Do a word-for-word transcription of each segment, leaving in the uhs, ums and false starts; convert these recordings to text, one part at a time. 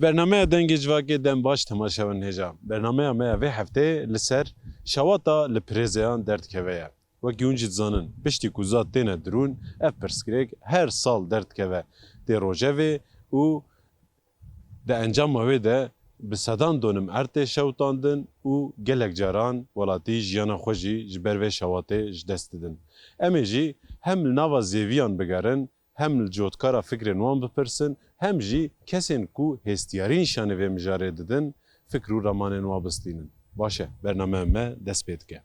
Bernameya Dengê Civakê dem baş temaşevan hêja. Bernameya me ya vê hefteyê li ser şewata li pirêzeyan derdikeve ye. Wekî hûn jî dizanin, piştî ku zad têne dirûn, ev pirsgirêk her sal derdikeve tê rojevê û di encama wê de bi sedan donim erd tê şewitandin û gelek caran welatî jiyana xwe jî ji ber vê şewatê ji dest didin. Em ê jî hem li nava zêviyan bigerin, hem li cotkara fikrên wan bipirsin, hem jî kesên ku hêstiyarî nîşanê vê mijarê didin, fikr û ramanên wan bistînin. Baş e, bernameya me dest pê dike.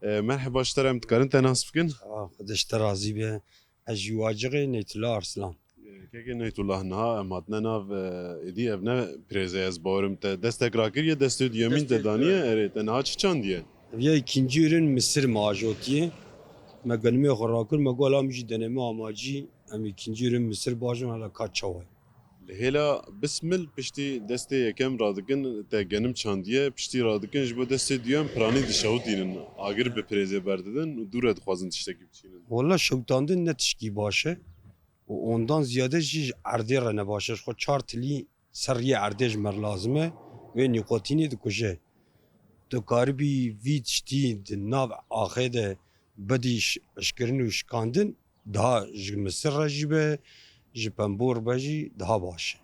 E, merheba ji te re, em dikarin te nas bikin? Ah, Xwedê ji te razî be. Ez jî Wacixê Neytullah Arslan. E, kekê Neytullah, niha em hatine nav, e, êdî ev ne pirêze ye, ez bawerim te destek rakiriye, destê duyemîn te daniye, erê, te niha çi çandiye? Ev ya îkincî ûrin misir me ajotiye. Me genimê xwe rakir, me got, "Hala min jî deneme amacî, em îkincî ûrin misir bajin, hala ka çawa ye." Li hêla Bismil piştî destê yekem radikin te genim çandiye, piştî radikin ji bo destê duyem piranî dişewitînin, agir bi pirêzê berdidin û dû re dixwazin tiştekî biçînin. Wela şewitandin ne tişkî baş e û ondan ziyade jî ji erdê re ne baş e. Ji xwe çar tilî ser riyê erdê ji me re lazim e, wê nîkotînê dikuje. Tu karibî vî tiştî di nav axê de bidî ş-, hişkirin û şikandin, daha ji misir re jî be, ji pembor be jî daha baş e.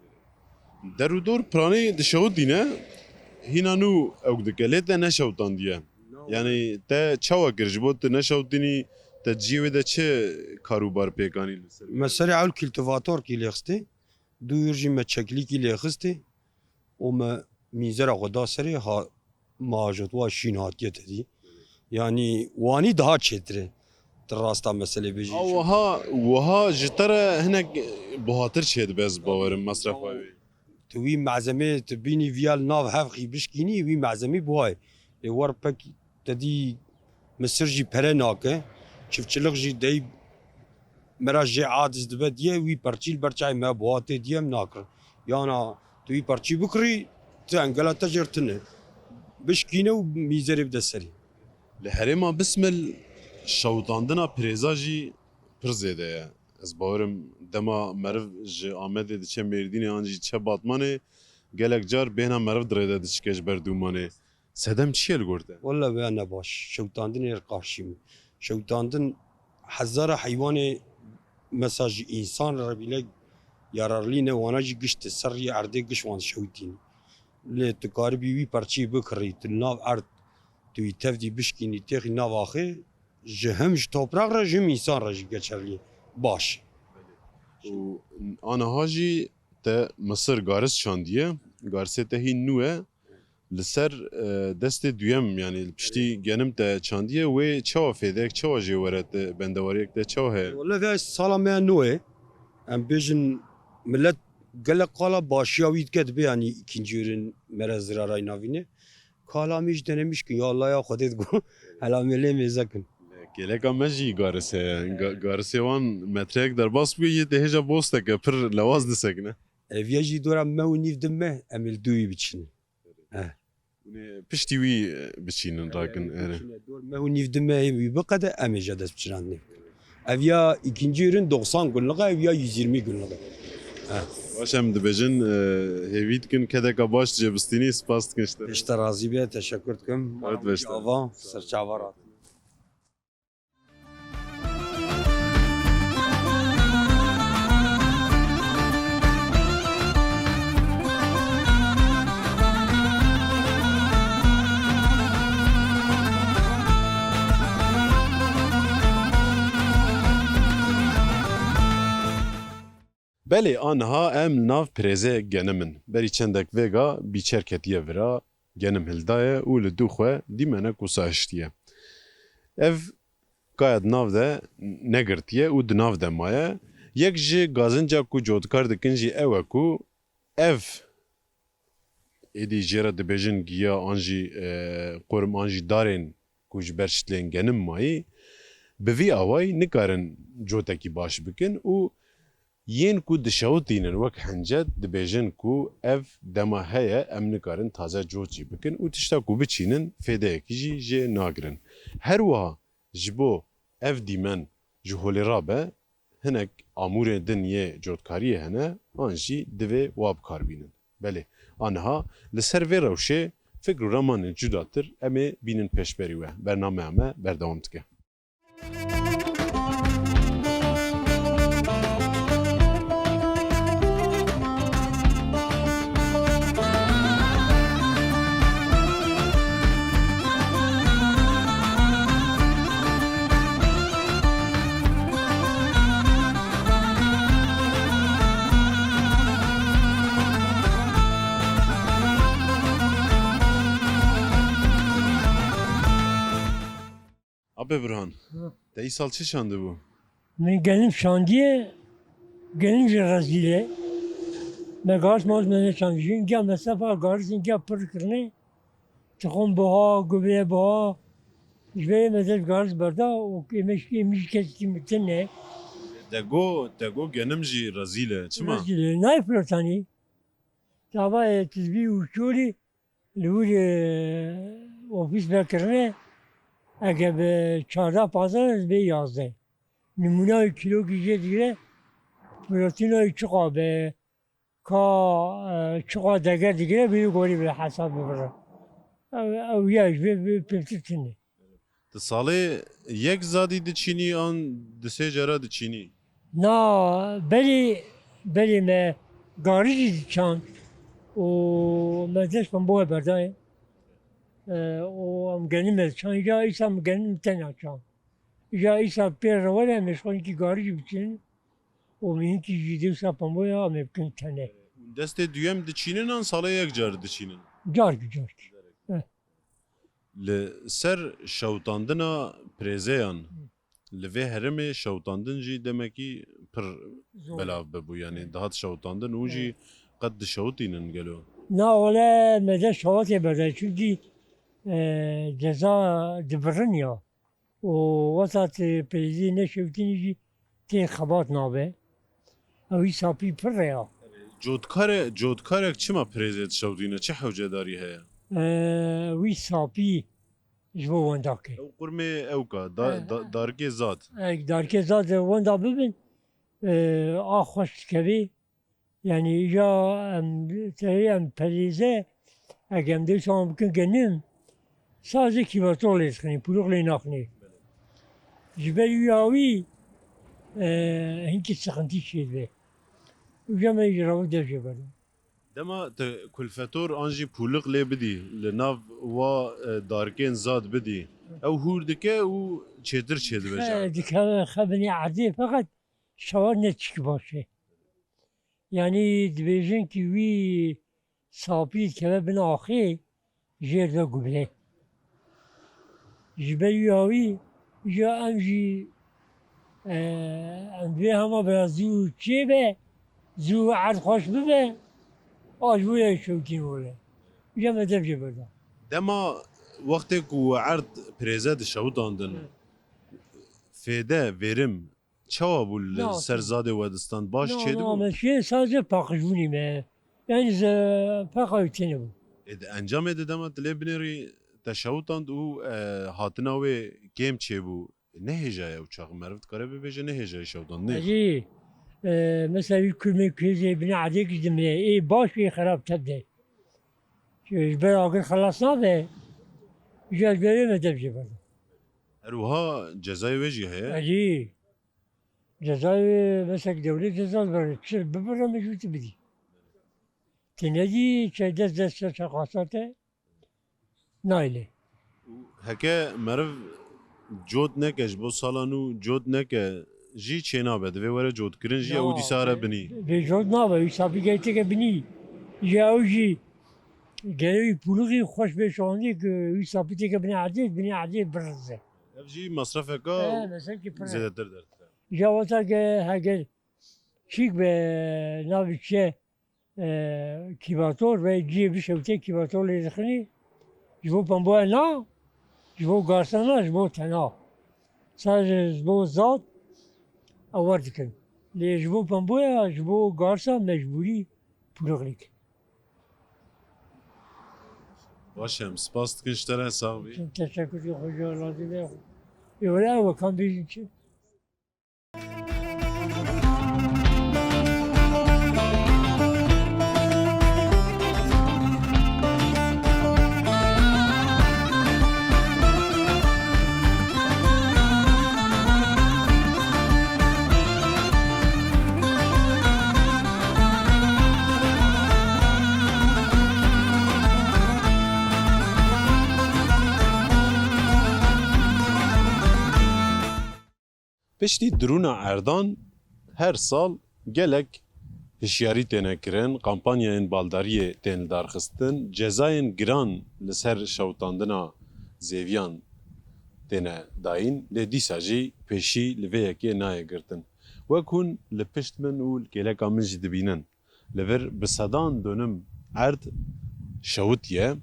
Der û dor piranî dişewitîne, hîna nû ewk dike, lê te neşewtandiye. Yanî te çawa kir ji bo tu neşewtînî, te cihê wê de çi karûbar pêk anî li ser wê? Me serê ewl kîltivatorkî lêxistê, dû jî me çeklîkî lêxistê û me mîzera xwe da serê ha, me ajot wa şîn hatiye tedî. Yanî wanî daha çêtir e. Ti rasta meselê bêjî. A, wiha, wiha ji te re hinek buhatir çêdibe, ez bawerim, mesrefa wê. Tu wî malzemê, tu bînî viya li nav hevxî bişkînî, wî malzemî buhay. Lê wer pek te dî misir jî pere nake. Çiftçilik jî dey me re jê aciz dibe diye, wî perçî li ber çayê me buhatê diye em nakirin. Yana tu wî perçî bikirî, tu engela te jê re tune. Bişkîne û mîzerê bide serî. Li herêma Bismil şewitandina pirêza jî pir zêde ye. Ez bawerim dema meriv ji Amedê diçe Mêrdînê an jî diçe Batmanê, gelek car bêhna meriv di rê de diçike ji ber dûmanê. Sedem çi ye li gor te? Wele vêya ne baş. Şewitandinê re qarşî me. Şewitandin hezara heywanê mesela ji însan re bîle yararlî ne, wana jî giş di ser riyê erdê giş wan şewitîn. Lê tu karibî wî perçî bikirî, tu li nav erd, tu wî tevdî bişkînî têxî nav axê, ji him ji topraq re, ji him însan re jî geçerlî baş. Û aniha jî te misir garis çandiye, garisê te hîn nû ye. Li ser, e, destê duyem, yanî li piştî genim te çandiye, wê çawa fêdek, çawa jê were te, bendewariyek te çawa heye? Wele vê sala me ya nû ye. Em bêjin, millet gelek qala başiya wî dike, dibe yanî îkincî ûrin mere zirarayî navîne. Kala min jî denemîş kin, ya Allah ya Xwedê digo, hela me lê mêze kin. Kêleka me jî garis heye. Ga-, garisê wan metreyek derbas bûye, yê tê hêja bosteke pir lewaz disekine. Eviya jî dora meh û nîv di meh, em ê li dû wî biçînin. He. Hûn ê piştî wî, e, biçînin, rakin, ere. Biçîne dor meh û nîv di mehê wî biqede, em ê jê dest biçirandinê. Ev ya îkincî ûrin doksan günlük e, ev ya yüz yirmi günlük e. He. Baş em dibêjin, e, hêvî dikin kedeka baş jê bistînî, spas dikin ji te. Pêş te razî be, teşekkür dikim. Evet, beşte. Ava, serçava rat. Belê, aniha em li nav pirêzê genim in. Berî çendek vêga bîçer ketiye vira, genim hildaye û li dû xwe dîmenek wisa hiştiye. Ev kaya di nav de negirtiye û di nav de maye. Yek ji gazinca ku cotkar dikin jî ew e ku ev Êdî jê re dibêjin giya an jî, e, qurm an jî darên ku ji ber şitlên genim mayî, bi vî awayî nikarin cotekî baş bikin û yên ku dişewitînin wek hencet dibêjin ku ev dema heye, em nikarin taze cot jî bikin û tişta ku biçînin fêdeyekî jî jê nagirin. Her wiha ji bo ev dîmen ji holê rabe, hinek amûrên din yê cotkariyê hene, an jî divê wa bi kar bînin. Belê, aniha li ser vê rewşê fikr û ramanên cudatir em ê bînin pêşberî we. Bernameya me berdewam dike. Apê Burhan, Ha. te îsal çi şandibû? Min genim şandiye, genim jî rezîl e. Me gariz maz me neşandiye. Jin giya mesefa gariz, jin giya pir kirine. Tixon buha, gubre buha. Ji vê me dev gariz berda û ême jî, ême jî kesekî mitin e. Te got, te got genim jî rezîl e. Çima? Rezîl e. Nayê firotanî. Tavayê tizbî û çolî li wir, e, ofîs vekirine, ege bi çardeh pazdeh bê yazdeh. Nimûna wî kîlokî jê digire, proteîna wî çiqa be, ka, e, çiqa deger digire, bi wî gorî bi hesab bibire. Ew, ew ya ji vê, vê pêvtir tune. Tu salê yek zadî diçînî an di sê cara diçînî? Na, berî, berî me garî jî diçand û me dest pemboya berdayê. E, û em genî me diçand, îca îsa em genî tenya çand. Îca îsa pê re were em ê ji xwe hinkî garî jî biçînin. Û min hinkî jî dewsa pemboya em ê bikin tenê. Destê duyem diçînin an salê yek car diçînin? Carkî, carkî. Eh. Li ser şewitandina pirêzeyan, Hı. li vê herêmê şewitandin jî demekî pir Zor. belav bibû. Yanî Hı. dihat şewitandin û jî Evet. qet dişewitînin gelo? Na, wele me de şewatê berde. Çunkî, e, ceza dibirin ya. û wexta tu pirêzê neşewitînî jî tê xebat nabe. Ew wî sapî pir re ya. Cotkare-, cotkarek çima pirêzê dişewitîne? Çi hewcedarî heye? Ee, wî sapî ji bo wendakê. Ew qurmê ewka, da-, Ee, da-, darikê zad. Ee, darikê zad wenda bibin, ee, a xweş dikevê. Yanî îja em, tevî em perêze, ege em dewsa wan bikin genim, sadece kîbertol lê dixinî, pûlix lê naxinî. Ji ber wî awî, e, hinkî sixintî çê dibe. Îja me jî ravik dev jê berdin. Dema tu kulfetor an jî pûlix lê bidî, li nav wa, e, darikên zad bidî, ew hûr dike û çêtir çêdibe ji Xe-, erdê. Dikeve xe binê erdê, feqet şewat ne tişkî baş e. Yanî dibêjin ki wî sapî dikeve bin axê jêr de gubre. Ji ber wî awî, îja em jî, e, em vê hema bira zû çêbe, zû erd xweş bibe, a ji bo ya şewitîn were. Îja me dev jê berda. Dema wextê ku erd pirêze dişewitandin, Evet. fêde, verim, Çawa bû li Na, ser na. zadê we distan? Baş Na, çêdibû? na, me şê sadece paqijbûnî me. Yani ze-, peqa wî têne bû. Ê, di encamê de dema tu lê binêrî te şewitand û, e, hatina wê kêm çêbû. Ne hêja ye ew çax. Meriv dikare bibêje ne hêjayî şewitandinê. Ecî, e, mesela wî kurmê kuêzê binê edê kişt dimire. Ê baş ê xerab tev de. Ji ber agir xelas nabe. Ji ez berê me dev jê berda. Her wiha cezayê wê jî heye? Ecî. Cezayê, mesela dewlet ceza dibere, çi bibire min ji wî tu bidî. Tu nedî, çe dest dest ser çaxasa te, naylê. Û heke meriv cot neke, ji bo sala nû cot neke jî çênabe, divê were cotkirin jî, Ya, ew dîsa here binî. Bê cot nabe, wî sapî gel têke binî. Ya ew jî gere wî pûlixî xweş bê şandî ku wî sapî têke binê erdê, binê erdê birize. Ev jî masrafeka He, mesela ki pir e. zêdetir derdixîne. Ya wata ke heger çîk be navê çi ye, E, kîbator ve ciyê bişewtê kîbator lê dixinî. Ji bo pemboya na, ji bo garsa na, ji bo tena. Sadece ji bo zat ewar dikin. Lê ji bo pemboya, ji bo garsa mecbûrî pûrixlîk. Baş e, em spas dikin ji te re, sax bî. Teşekkür ederim hoca, lazim ya. E, öyle ama kan bir şey. Piştî dirûna erdan her sal gelek hişyarî têne kirin, kampanyayên baldariyê tên lidarxistin, cezayên giran li ser şewitandina zêviyan têne dayîn, lê dîsa jî pêşî li vê yekê nayê girtin. Wek hûn li pişt min û li kêleka min jî dibînin, li vir bi sedan donim erd şewitiye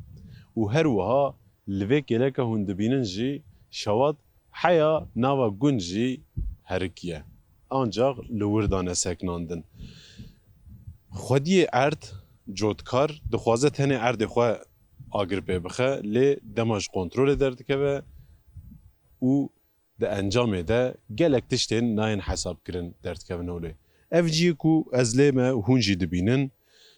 û her wiha li vê kêleka hûn dibînin jî şewat heya nava gund jî herikiye. Ancax li wir dane seknandin. Xwediyê erd, cotkar, dixwaze tenê erdê xwe agir pê bixe, lê dema ji kontrolê derdikeve û di encamê de gelek tiştên nayên hesabkirin derdikevin holê. Ev cihê ku ez lê me û hûn jî dibînin,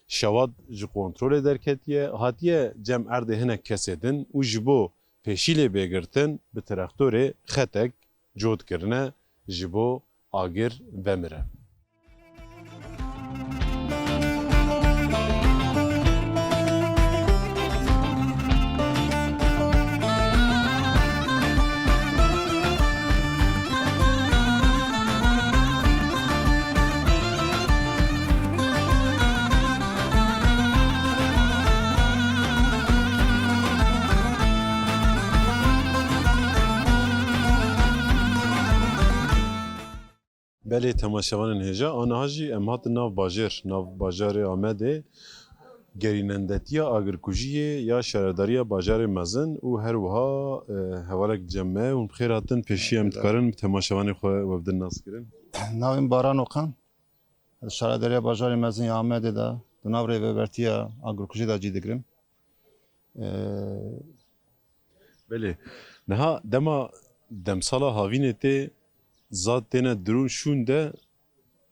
şewat ji kontrolê derketiye, hatiye cem erdê hinek kesê din û ji bo pêşî lê bê girtin bi traktorê xetek cot kirine ji bo agir vemire. Belê temaşevanên hêja, aniha jî em hatin nav bajêr, nav bajarê Amedê, gerînendetiya agirkujiyê ya şaredariya bajarê mezin û her wiha, e, hevalek cem me, hûn bi xêr hatin, pêşî em dikarin bi temaşevanê xwe we bidin naskirin. Navê min Baran Okan, ez şaredariya bajarê mezin ya Amedê de di nav rêvebertiya agirkujiyê de cî digirim. E, Belê. Niha dema demsala havînê tê, zad têne dirûn şûn de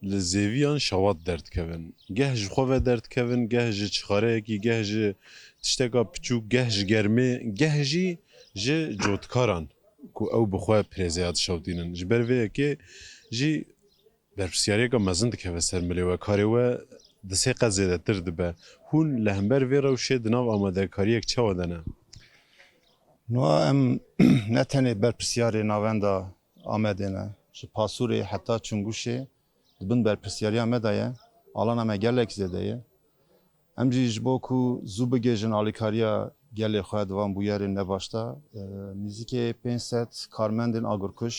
li zêviyan şewat derdikevin. Geh ji xwe ve derdikevin, geh ji çixareyekî, geh ji tişteka piçûk, geh ji germê, geh jî ji cotkaran ku ew bi xwe pirêzeya dişewtînin. Ji ber vê yekê jî berpirsyariyeke mezin dikeve ser milê we. Karê we di sê qet zêdetir dibe. Hûn li hember vê rewşê di nav amadekariyek çawa de ne? Niha em ne tenê berpirsyarê navenda Amedê ne. Ji Pasûrê heta Çingûşê di bin berpirsyariya me de ye. Alana me gelek zêde ye. Em jî ji bo ku zû bigihêjin alîkariya gelê xwe di van bûyerên nebaş de, e, nîzikê pênc sed karmendên agirkuj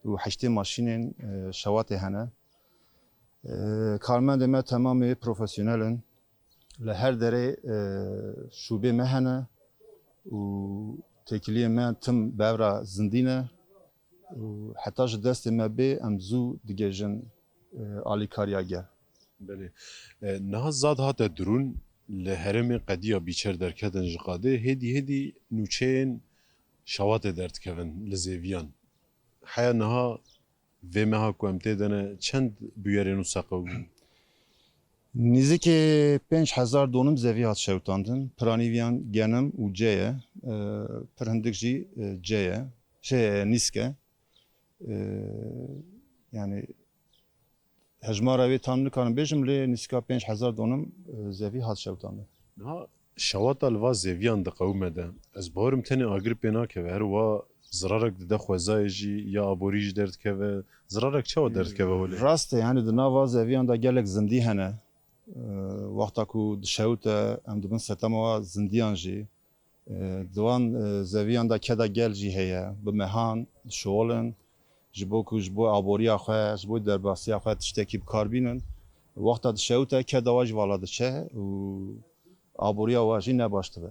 û heştê maşînên, e, şewatê hene. E, karmendê me temamê profesyonel in. Li her derê, e, şûbê me hene û têkiliyên me tim bevra zindî ne û heta ji destê me bê em zû digihêjin, e, alîkariya gel. Belê. E, niha zad hate dirûn li herêmê qediya bîçer derketin ji qadê, hêdî hêdî nûçeyên şewatê derdikevin li zêviyan. Heya niha vê meha ku em tê de ne çend bûyerên wisa qewimîn? Nîzikê pênc hezar donim zevî hat şewitandin. Piranî viyan genim û ce ye. E, pir hindik jî, e, ce ye. Şey, e, nîsk e. E, yani hejmara wê tam nikarim bêjim, lê nîska pênc hezar donim, e, zevî hat şewitandin. Niha şewata li va zêviyan diqewime de, ez bawerim tenê agir pê nakeve, her wa zirarek dide xwezayê jî, ya aborî jî derdikeve, zirarek çawa derdikeve holê? Rast e, yani di nava zêviyan de gelek zindî hene. E, wexta ku dişewite, em dibin setema wa zindiyan jî. E, di wan, e, zêviyan de keda gel jî heye. Bi mehan dişuxulin, ji bo ku ji bo aboriya xwe, ji bo derbasiya xwe tiştekî bi kar bînin. Wexta dişewite keda we ji vala diçe û aboriya we jî ne baş dibe.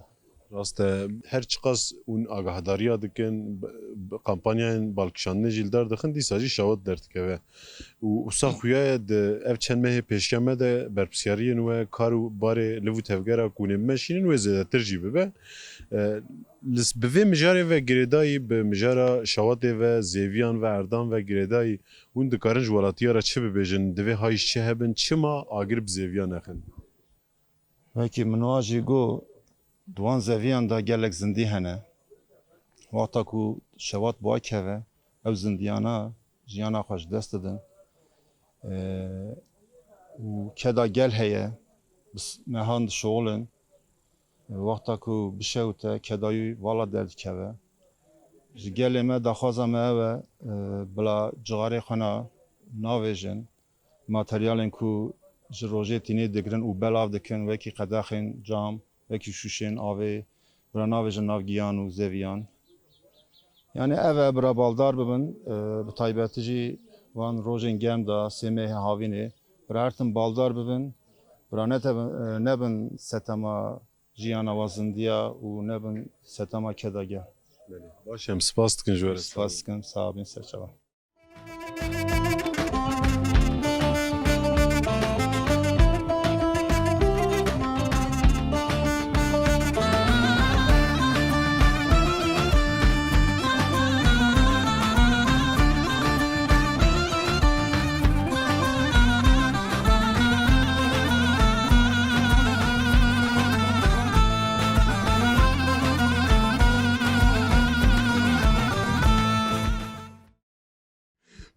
Rast e, her çiqas hûn agahdariya dikin, b-, b-, kampanyayên balkişandinê jî li dar dixin, dîsa jî şewat derdikeve. Û wisa xuya ye di ev çend mehê pêşiya me de berpirsyariyên we, kar û barê liv û tevgera ku hûn ê bimeşînin wê zêdetir jî bibe. E, li s-, bi vê mijarê ve girêdayî, bi mijara şewatê ve, zêviyan ve, erdan ve girêdayî, hûn dikarin ji welatiya re çi bibêjin? Divê hay ji çi hebin? Çima agir bi zêviya nexin? Wekî min wa jî got, di wan zeviyan de gelek zindî hene. Wexta ku şewat bi wa keve, ew zindiyana jiyana xwe ji dest didin. Ee, û keda gel heye, bi s-, mehan dişuxulin. Wexta ku bişewite, keda wî vala derdikeve. Ji gelê me daxwaza me ew e, e, bila cixarê xwe na-, navêjin. Materyalên ku ji rojê tînê digirin û belav dikin, wekî qedexên cam, wekî şûşên avê, bila navêjin nav giyan û zeviyan. Yani ev e, bila baldar bibin, e, bi taybetî jî van rojên germ de, sê mehê havînê, bila her tim baldar bibin, bila netebin, e, nebin setema jiyana wa zindiya û nebin setema keda gel. Belê. Baş e, em spas dikin ji we re. Spas dikim, sax bin, serçava.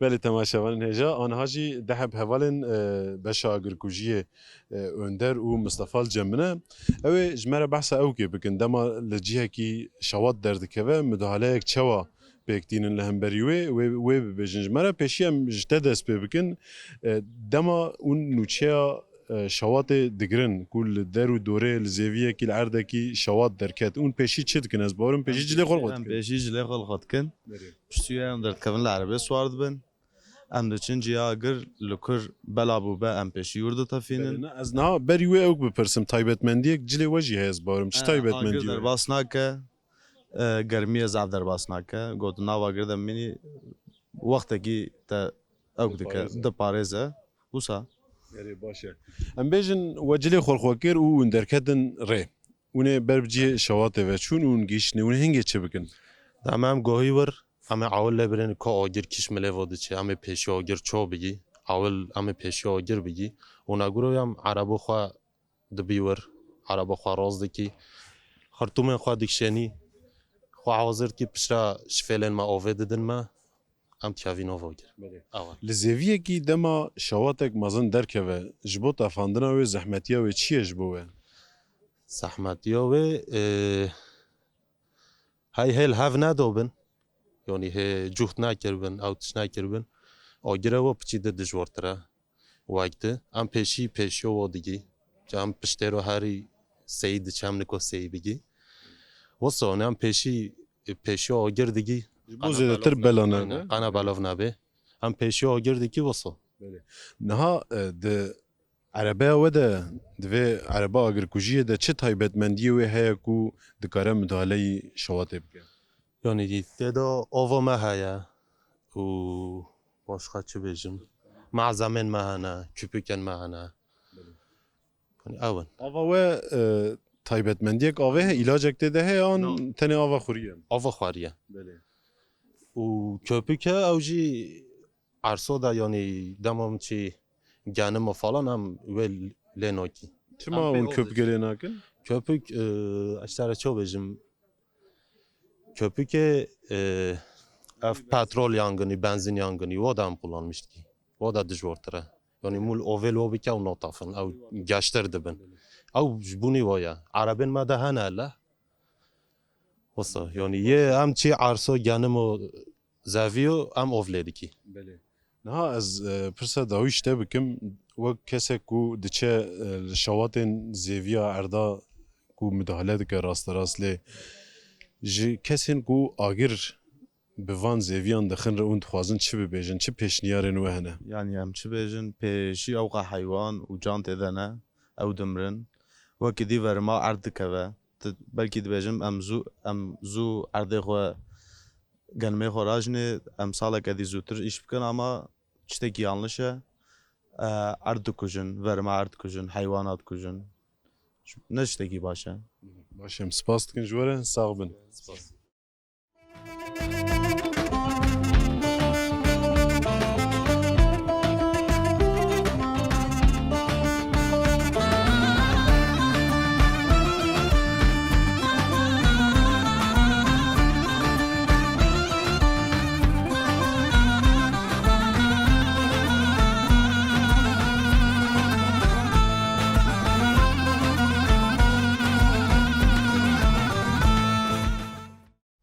Belê, temaşevanên hêja, aniha jî du heb hevalên, e, beşa agirkujiyê, e, Önder û Mistefa li cem min e. Ew ê ji me re behsa ewkê bikin. Dema li cihekî şewat derdikeve, mudahaleyek çawa pêk tînin li hemberî wê, wê, wê bibêjin ji me re. Pêşî em ji te dest pê bikin. E, dema hûn nûçeya, e, şewatê digirin, ku li der û dorê, li zêviyekî, li erdekî şewat derket, hûn pêşî çi dikin? Ez bawerim pêşî cilê xwe li xwe dikin. Em pêşî cilê xwe li xwe dikin. Belê. Piştî wê em derdikevin li erebê siwar dibin. Em diçin ciya agir, li kur bela bûbe, em pêşî wir ditefînin. Belê, ne, ez niha berî wê ewk bipirsim, taybetmendiyek cilê we jî heye, ez bawerim. Çi taybetmendî ye? Agir derbas nake. E, germiyê zaf derbas nake. Got, nav agir de mînî wextekî te ewk dike, diparêze. Diparêze. Wisa. Erê, baş e. Em bêjin, we cilê xwe li xwe kir û hûn derketin rê. Hûn ê ber bi cihê şewatê ve çûn û hûn gihîştinê, hûn ê hingê çi bikin? Dema em gohî wir, em ê ewil lê birên ka agir kîş milê ve diçe, em ê pêşiya agir çawa bigî, ewil em ê pêşiya agir bigî. Û neguro em erebo xwe dibî wir, ereba xwe rast dikî, xirtûmên xwe dikişênî, xwe hazir dikî, piştre şifêlên me avê didin me, em dikevîn ava agir. Belê. Ew e. Li zêviyekî dema şewatek mezin derkeve, ji bo tefandina wê zehmetiya wê çi ye ji bo we? Zehmetiya wê, e, hey hê li hev nedabin. Yanî hê cuht nekiribin, ew tişt nekiribin. Agire we piçî di dijwartir e. Wek di, em pêşî pêşiya wa digî. Em piştê re herî seyî diçe, em niko seyî bigî. Wisa, em pêşî, pêşiya agir digî. Ji bo zêdetir bela nebe. Aynen, qana belav nebe. Em pêşiya agir digî wisa. Belê. Niha, e, di erebeya we de, di vê ereba agirkujiyê de çi taybetmendiyê wê heye ku dikare mudahaleyî şewatê bike? Yanî tê de ava me heye û başqa çi bêjim? Malzemên me hene, köpükên me hene. Belê. Yanî ew in. Ava we, e, taybetmendiyek avê heye, îlacek tê de heye an tenê ava xurî ye? Ava xurî ye. Belê. Û köpük e, ew jî erso de, yanî dema min çî genim û falan em wê lê nakî. Çima hûn köpükê lê nakin? Köpük, e, ez te re çawa bêjim? Köpükê, e, ev petrol yangini, benzin yangini, wa da em kullanmıştık. Wa da dijwartir e. Yanî mûl ovel o bike û natafin, ew geştir dibin. Ew ji bunî wa ye. Erebên me de hene hele. Wisa, yanî yê em çî erso genim û zevî û em ov lê dikî. Belê. Niha ez, e, pirsa dawî ji te bikim, wek kesek ku diçe, e, li şewatên zêviya erda ku midahale dike rasterast lê, ji kesên ku agir bi van zêviyan dixin re û dixwazin çi bibêjin, çi pêşniyarên we hene? Yanî em çi bêjin, pêşî ewqa heywan û can tê de ne, ew dimirin. Wekî dî verma erd dikeve. Di-, belkî dibêjim em zû, em zû erdê xwe, genimê xwe rajinê, em saleke dî zûtir îş bikin, ama tiştekî yanlış e. E, erd dikujin, verma erd dikujin, heywana dikujin. Ne tiştekî baş e. Baş e, em spas dikin ji we re, sax bin. Spas.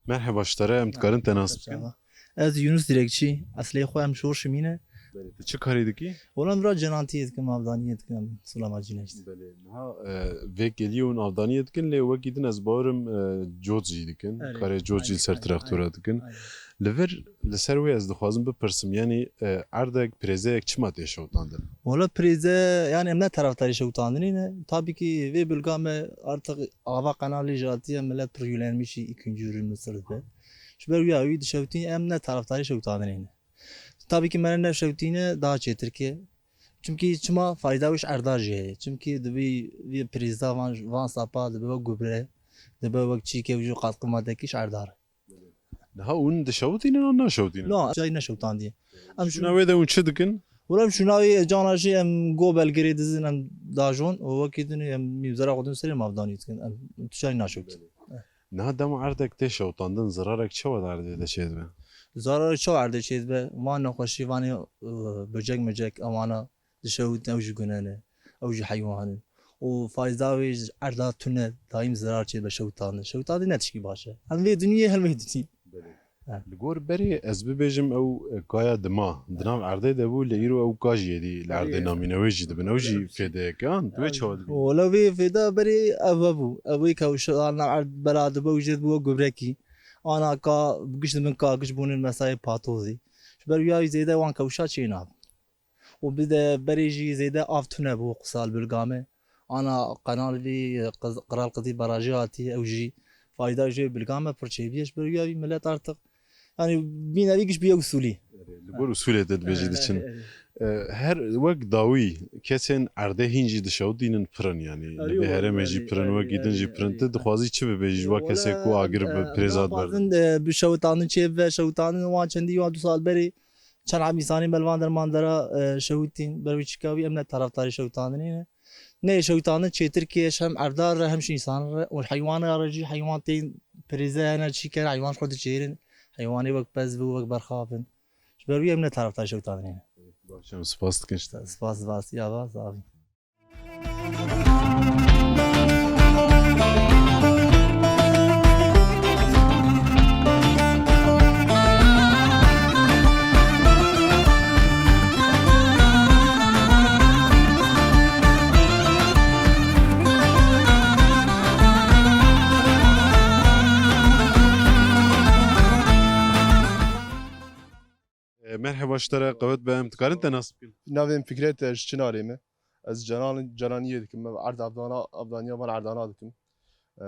Merheba ji te re, em dikarin te nas bikin? Merhaba. Ez Yunus Dilekçî, eslê xwe em ji Orşimî ne. Belê, tu çi karî dikî? Wela em vira cenantiyê dikim, avdaniyê dikim, sulama cîne işte. Belê, niha, e, vê kêliyê hûn avdaniyê dikin, lê wekî din ez bawerim, e, cot jî dikin, Erê, karê cot jî li ser traktora dikin. Aynen. Li vir, li ser wê ez dixwazim bipirsim, yanî, e, erdek, pirêzeyek çima tê şewitandin? Wela pirêze, yanî em ne taraftarê şewitandinê ne. Tabii ki vê bilga me artık ava kanalê jî hatiye, millet pir yüklenmişî ikinci ürün Mısır'da. Ji ber wî awî dişewitîn, em ne taraftarê şewitandinê ne. Tabii ki me ne şewitîne daha çêtir ke. Çimkî çima fayda wî ji erda jî heye. Çimkî di vî, vî pirêza van, van sapa dibe wek gubre, dibe wek çîke û jî katkı maddekî ji erda re. Niha hûn dişewitînin an naşewitînin? Na, cayî neşewtandiye. Em şûna wê de hûn çi dikin? Wela em şûna wê cana jî em go belgirê dizin em dajon û wekî din em mîvzera xwe din serê mavdanî dikin. Em tu cayî naşewtin. Niha dema erdek tê şewtandin, zirarek çawa di erdê de çêdibe? Zirarek çawa erdê çêdibe? Van nexweşî, vanê, e, böcek mecek, ewana dişewit, ew jî gune ne, ew jî heywan in. Û fayda wê ji erda tune, daîm zirar çêdibe şewitandin. Şewitandin ne tişkî baş e. Hem vê dinyê, hem vê dinyê. Belê. He. Li gor berê ez bibêjim ew, e, kaya dima di nav erdê de bû, lê îro ew ka jî êdî li erdê namîne, wê jî dibin. Ew jî fêdeyeke an, wê çawa dibî? Wele vê fêda berê ev hebû. Ew ê kewşa nav erd bela dibe û jê dibû wek gubrekî. Ana ka giş dibin ka giş bûnin mesayê patozî. Ji ber wî ya zêde wan kewşa çê nabin. Û bi de berê jî zêde av tune bû qisal bilga me. Ana qenal vî qiz-, Qral Qizî barajê hatî, ew jî fayda jê bilga me pir çêbîye. Ji ber wî ya vî millet artık, yanî bîne vî giş bîye usulî. Li gor usulê te dibêjî diçin. Erê, erê. E, her wek dawî kesên erdê hîn jî dişewitînin pirin, yanî li vê herêmê jî pirin, wekî din jî pirin. Tu dixwazî çi bibêjî ji we kesê ku agir bi pirêzat berdin? Dixwazin, e, bi şewitandin çê bibe, şewitandin wan çendî wan du sal berê çend heb însanî me li van derman dera, e, şewitîn, ber wî çika wî em ne taraftarê şewitandinê ne. Ne şewitandin çêtir kê, hem erdar re, hem ji însan re û heywana re jî, heywan tên pirêze hene çî kere, heywan ji xwe diçêrin, heywanê wek pez bi, wek berxaf in. Ji ber wî em ne taraftarê şewitandinê ne. Baş, em spas dikin ji te. Spas, spas, ya va, zavî. E, merheba ji te re, qewet be, em dikarin te nas bikin? Navê min Fikret e, ji Çinarê me. Ez canan-, cananiyê dikim, me erd avdana, avdaniya van erdana dikim. E.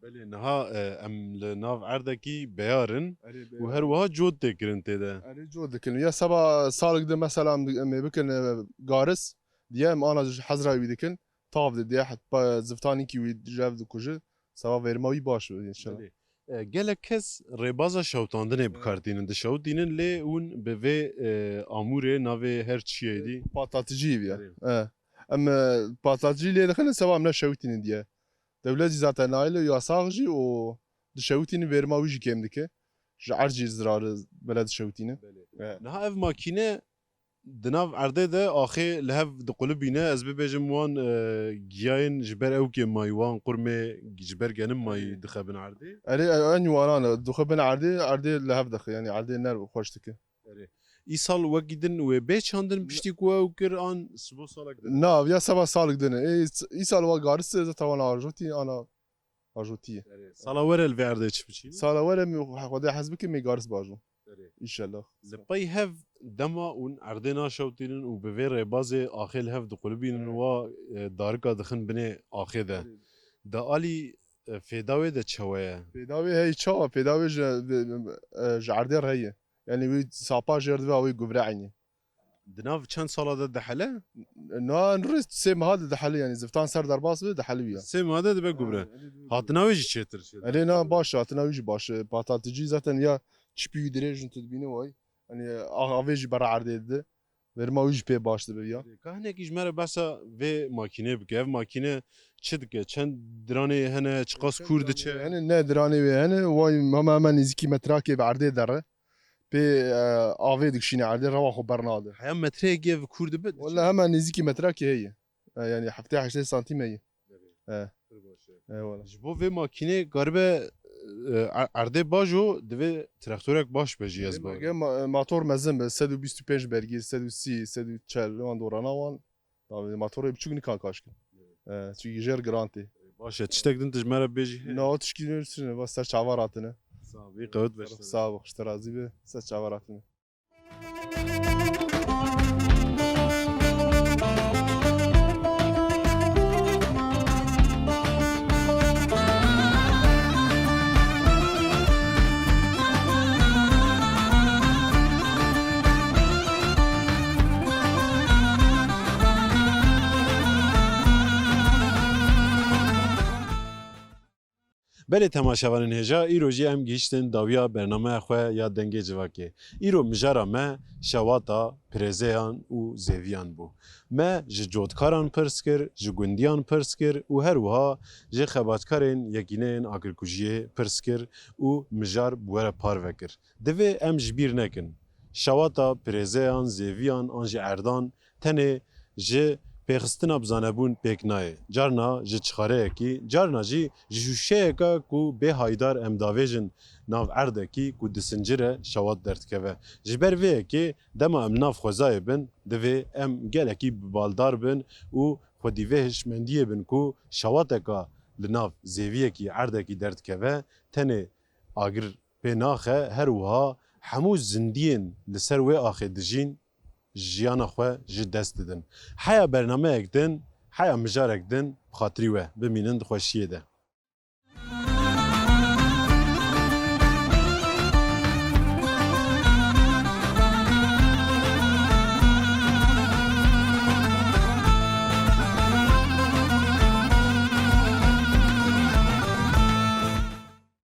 Belê, niha, e, em li nav erdekî beyar in. Erê, û beyar her in. Wiha cot tê kirin tê de. Erê, cot dikin. Ya seba salek de mesela em, em ê bikin, e, garis, diye em ana ji hezra wî dikin. Tav de diye heta ziftanîkî wî ji hev dikuje. Seba verma wî baş be, înşallah. Belê. E, gelek kes rêbaza şewitandinê bi kar tînin, dişewitînin, lê hûn bi vê, e, amûrê navê her çiyê dî? Patlatıcı ya. Erê. E. Em, e, patlatıcı lê dixin, seba em ne şewitînin diye. Dewlet jî zaten nayê lê, yasax jî û dişewitînin, verma wî jî kêm dike. Ji erd jî zirarê bela dişewitînin. Belê. E. Niha ev makîne di nav erdê de axê li hev diqulibîne, ez bibêjim wan, e, giyayên ji ber ewkê mayî, wan qurmê ji ber genim mayî, erê, dixebin erdê. Erê, e, en wanan e, dixebin erdê, erdê li hev dixe, yanî erdê ner xweş dike. Erê. Îsal wekî din wê bê çandin piştî ku ew kir an sibo salek din? Na, ya seba salek din e. Ê, îsal wa garis e, zaten wan arjotî, ana Bajotî ye. Erê, sala were li vê erdê çi biçî? Sala were min Xwedê hez bike mêgaris bajo. Erê. Înşallah. Li pey hev dema hûn erdê naşewtînin û bi vê rêbazê axê li hev diqulibînin, erê, wa, e, darika dixin binê axê de. Erê. Di alî, e, fêda wê de çawa ye? Fêda wê heye çawa? Fêda wê ji, e, ji erdê re heye. Yanî wî sapa jêr dibe, wî guvre eynî. Di nav çend sala de dihele? Na, rê sê meha de dihele, yanî ziftan ser derbas be, dihele wî ya. Sê meha de dibe guvre. Ha, yanî dibe guvre. Hatina wê jî çêtir çêtir. Erê, na, baş e, hatina wî jî baş e. Pataltîcî zaten ya çipî wî dirêj in, tu dibînî way. Yanî a-, avê jî bera erdê dide. Verma wî jî pê baş dibe ya. Ka hinekî ji me re behsa vê makînê bike. Ev makîne çi dike? Çend diranê hene? Çiqas kûr diçe? Hene, ne diranê wê hene. Way hema hema nêzîkî metrakê bi erdê dere. Pê, e, avê dikişîne erdê, rewa xwe bernade. Heya metreyekê ev kûr dibe, diçe? Wele hema nêzîkî metrakê heye. E, yanî heftê heştê santîm heye. E. Pir baş e. Eyvallah. Ji bo vê makînê karibe, e, e, erdê bajo, divê traktorek baş be jî, ez bawer. Belge ma-, motor mezin be, sed û bîst û pênc bergî, sed û sî, sed û çel, wan dorana wan. Tabii motorê biçûk nikan kaş kin. E, çünkü jêr giran tê. Baş e, tiştek din tu ji me re bêjî heye? Na, o tişkî ne, bas ser çava ratine. Sağ ol, wî qewet be. Sağ ol, xweş te razî be, ser çava ratine. Belê temaşevanên hêja, îro jî em gihîştin dawiya bernameya xwe ya Dengê Civakê. Îro mijara me şewata pirêzeyan û zêviyan bû. Me ji cotkaran pirs kir, ji gundiyan pirs kir û her wiha ji xebatkarên yekîneyên agirkujiyê pirs kir û mijar bi we re parve kir. Divê em ji bîr nekin. Şewata pirêzeyan, zêviyan an jî erdan tenê ji pêxistina bi zanebûn pêk nayê. Carna ji çixareyekî, carna jî ji şûşeyeka ku bê haydar em davêjin nav erdekî ku disincire şewat derdikeve. Ji ber vê yekê dema em nav xwezayê bin, divê em gelekî bibaldar bin û xwedî vê hişmendiyê bin ku şewateka li nav zêviyekî erdekî derdikeve, tenê agir pê naxe, her wiha hemû zindiyên li ser wê axê dijîn, jiyana xwe ji dest didin. Heya bernameyek din, heya mijarek din, bi xatirî we bimînin di xweşiyê de.